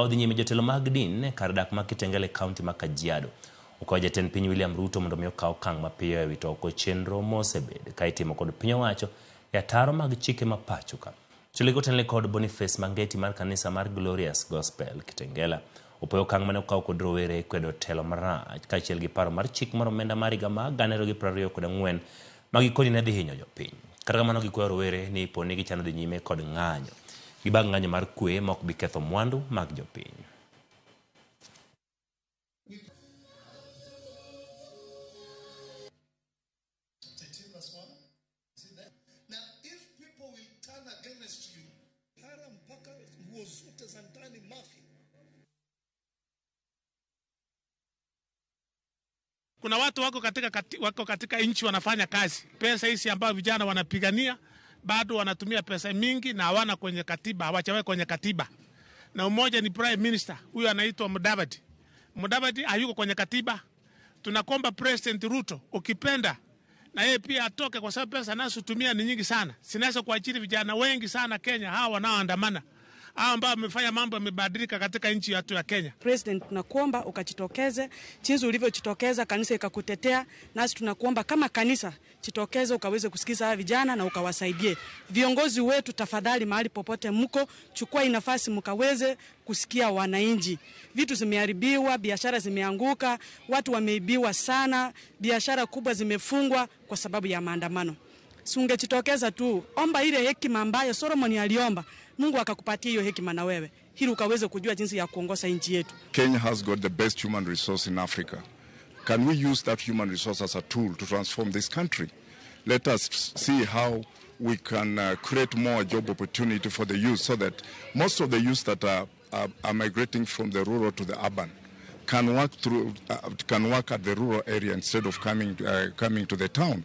Odhi nyime jotelo mag din e kar dak ma Kitengela e kaunti ma Kajiado okwayo jatend piny William Ruto mondo mi okaw okang' mapiyo e wito oko chenro mosebed ka itimo kod piny owacho e ataro mag chike ma pacho ka. Jotelo otenore kod Boniface Mangeti mar kanisa mar Glorious Gospel Kitengela opoyo okang' mane okaw kod rowere e kwedo telo marach kaachiel gi paro mar chik mar omenda mar higa mar 2024 ma gikoni ne dhi hinyo jopiny. Kata kamano gikwayo rowere ni poni gichano dhi nyime kod ng'anyo, gibag ng'anyo mar kwe ma ok bi ketho mwandu mag jopiny. Verse 1. Is it there? Now, if people will turn against you, hara mpaka nguo zote za ndani mafi. Kuna watu wako katika nchi wanafanya kazi. Pesa hizi ambayo vijana wanapigania bado wanatumia pesa mingi na hawana kwenye katiba, hawachaweka kwenye katiba. Na mmoja ni Prime Minister, huyu anaitwa Mudavadi. Mudavadi hayuko kwenye katiba. Tunakomba President Ruto, ukipenda na yeye pia atoke, kwa sababu pesa anazotumia ni nyingi sana. Zinaweza kuajiri vijana wengi sana Kenya, hawa wanaoandamana, hawa ambao wamefanya mambo yamebadilika katika nchi yetu ya Kenya. President, tunakuomba ukajitokeze jinsi ulivyojitokeza, kanisa ikakutetea, nasi tunakuomba kama kanisa jitokeze ukaweze kusikiza hawa vijana na ukawasaidie. Viongozi wetu, tafadhali, mahali popote mko, chukua hii nafasi mkaweze kusikia wananchi. Vitu zimeharibiwa, biashara zimeanguka, watu wameibiwa sana, biashara kubwa zimefungwa kwa sababu ya maandamano. Si ungejitokeza tu, omba ile hekima ambayo Solomon aliomba, Mungu akakupatia hiyo hekima na wewe, ili ukaweze kujua jinsi ya kuongoza nchi yetu. Kenya has got the best human resource in Africa. Can we use that human resource as a tool to transform this country? Let us see how we can create more job opportunity for the youth so that most of the youth that are migrating from the rural to the urban can work at the rural area instead of coming to the town.